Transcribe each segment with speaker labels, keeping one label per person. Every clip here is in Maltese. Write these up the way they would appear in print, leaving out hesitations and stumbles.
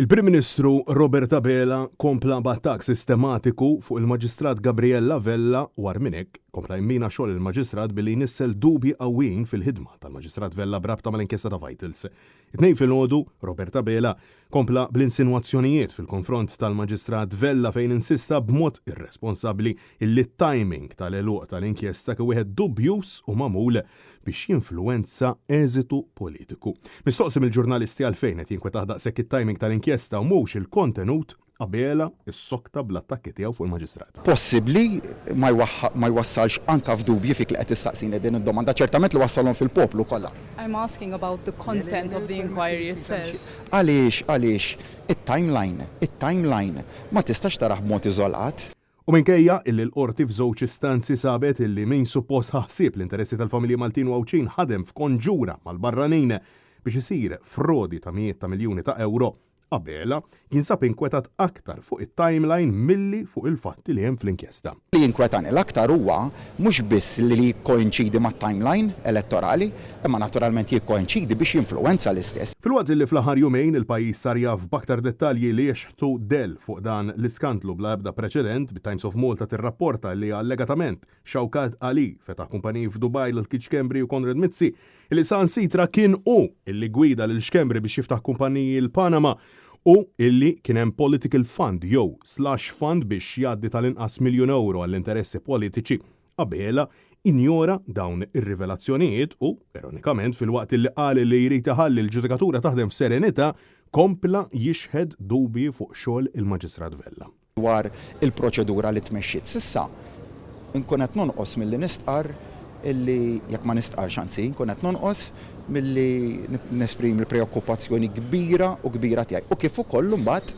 Speaker 1: Il-Prim Ministru Robert Abela kompla b'attakk sistematiku fuq il-Maġistrat Gabriella Vella u agħar minn hekk, kompla jimmina xogħol il-Maġistrat billi jnissel dubji qawwijin fil-ħidma tal-Maġistrat Vella b'rabta mal-inkjesta ta' Vitals. It-Tnejn filgħodu, Robert Abela kompla bl-insinwazzjonijiet fil-konfront tal-Maġistrat Vella fejn insista b'mod irresponsabbli illi t-timing tal-għeluq tal-inkjesta kien wieħed dubjuż u magħmul biex jinfluwenza eżitu politiku. Mistoqsi mill-ġurnalisti għalfejn qed jinkwetah daqshekk it-timing tal-inkjesta u mhux il-kontenut, Abela ssokta bl-attakki tiegħu fuq il-Maġistrat.
Speaker 2: Possibbli ma jwassalx anka f'dubji fik li qed issaqsini din id-domanda. Ċertament li wassalhom fil-poplu kollha.
Speaker 3: I'm asking about the content of the inquiry itself.
Speaker 2: Għaliex, għaliex it-timeline, it-timeline ma tistax tarah b'mod iżolat.
Speaker 1: U minkejja illi l-Qorti f'żewġ istanzi sabet illi min suppost ħa ħsieb l-interessi tal-familji Maltin u Għawdxin ħadem f'konġura mal-barranin biex isir frodi ta' mijiet ta' miljuni ta' ewro, Abela jinsab inkwetat aktar fuq it-timeline milli fuq il-fatti li hemm fl-inkjesta.
Speaker 2: Li jinkwetani l-aktar huwa mhux biss li jikkoinċidi mat-timeline elettorali, imma naturalment jikkoinċidi biex jinfluwenza l-istess.
Speaker 1: Filwaqt li fl-aħħar jumejn il-pajjiż sar jaf b'aktar dettalji li jixħtu dell fuq dan l-iskandlu bla ebda preċedent, bit-Times of Malta tirrapporta li allegatament Shaukat Ali fetaħ kumpaniji f'Dubaj lil Keith Schembri u Konrad Mizzi, li saħansitra kien hu li ggwida lil Schembri biex jiftaħ kumpaniji l-Panama u illi kien hemm political fund jew slush fund biex jgħaddi tal-inqas miljun ewro għall-interessi politiċi. Abela injora dawn ir-rivelazzjonijiet u, ironikament, filwaqt li qal li jrid iħalli l-ġudikatura taħdem f'serenità, kompla jixħet dubji fuq xogħol il-Maġistrat Vella.
Speaker 2: Dwar il-proċedura li tmexxiet s'issa, inkun qed nonqos milli nistqarr illi, jekk ma nistqarrx anzi, inkun qed nonqos milli nesprimi l-preokkupazzjoni kbira u kbira tiegħi u kif ukoll imbagħad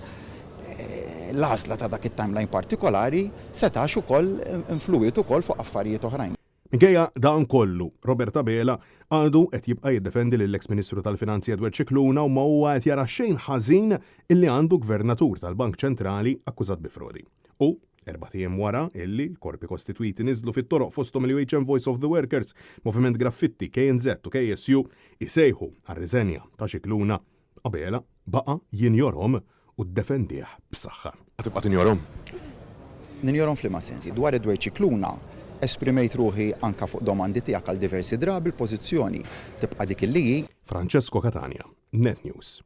Speaker 2: l-għażla ta' dak it-timeline partikolari setax ukoll influwiet ukoll fuq affarijiet oħrajn.
Speaker 1: Minkejja dan kollu, Robert Abela għadu qed jibqa' jiddefendi lill-eks Ministru tal-Finanzi Edward Scicluna u ma huwa qed jara xejn ħażin illi għandu Gvernatur tal-Bank Ċentrali akkużat bi frodi. U, erbat ijiem wara illi l-korpi kostitwiti niżlu fit-toroq fosthom il-UHM Voice of the Workers, Moviment Graffitti, KNŻ u KSU jsejħu għar-riżenja ta' Scicluna, Abela baqa' jinjorhom u ddefendih b'saħħa. Ħa tibqa' tinjorhom?
Speaker 2: Ninjorhom f'liema sens? Dwar Edward Scicluna, esprimejt ruħi anke fuq domandi tiegħek għal diversi drabi, l-pożizzjoni tibqa' dik illi hi.
Speaker 1: Francesco Catania, Net News.